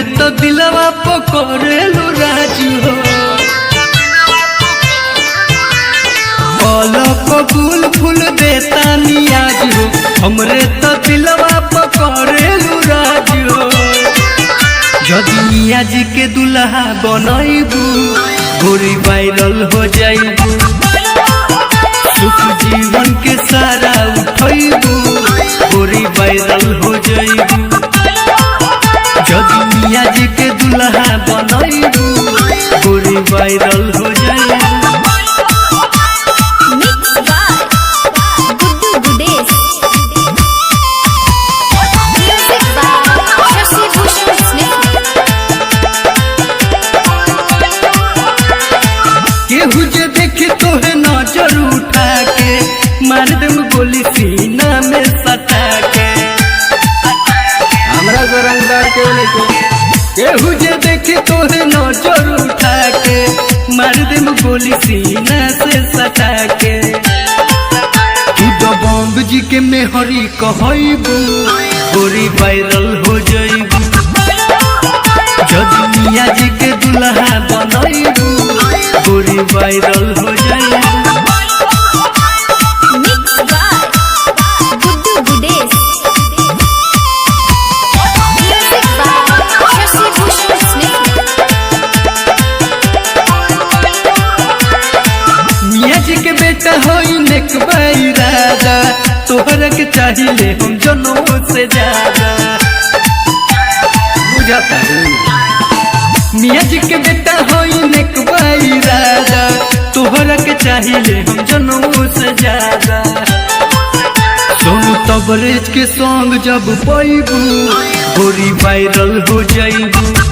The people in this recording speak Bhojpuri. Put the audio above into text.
हमरे तो दिलवा पकड़ेलू राज हो। फल कबूल फूल देता नियाज हो, हमरे तो दिलवा पकड़ेलू राज हो। जदि मियाँ जी के दुल्हा बनैबू गोरी वायरल हो जाइबू, सुख जीवन के सारा उठैबू गोरी वायरल हो जाइबू। जदि मियाँ जी के दुल्हा बनैबू गोरी वायरल हो जाइबू। Mix by Guddu Gudesh. Music by Shashi Bhushan Snehi. केहू जे देखे तोहे नजर उठा के मार देम गोली सीना में सटा के। हमरा से रंगदार के लेके केहू जे देखे तोहे नजर उठा के मार देम गोली सीना से सटा के। तू तो बॉम्ब जी के मेहरी कहबू गोरी वायरल हो जाइबू। जदि मियाँ जी के दुल्हा बनैबू गोरी वायरल हो जाइबू। Mix by Guddu Gudesh. Music by Shashi Bhushan Snehi. मियाँ जी के बेटा होई नेक बाई राजा, तोहरा के चाहिए हम जनों से ज्यादा। बुझाता मियाँ जी के बेटा होई नेक बाई राजा, तोहरा के चाहिए हम जनों से ज्यादा। सोनू तबरेज के सॉन्ग जब पैबू गोरी वायरल हो जाइबू।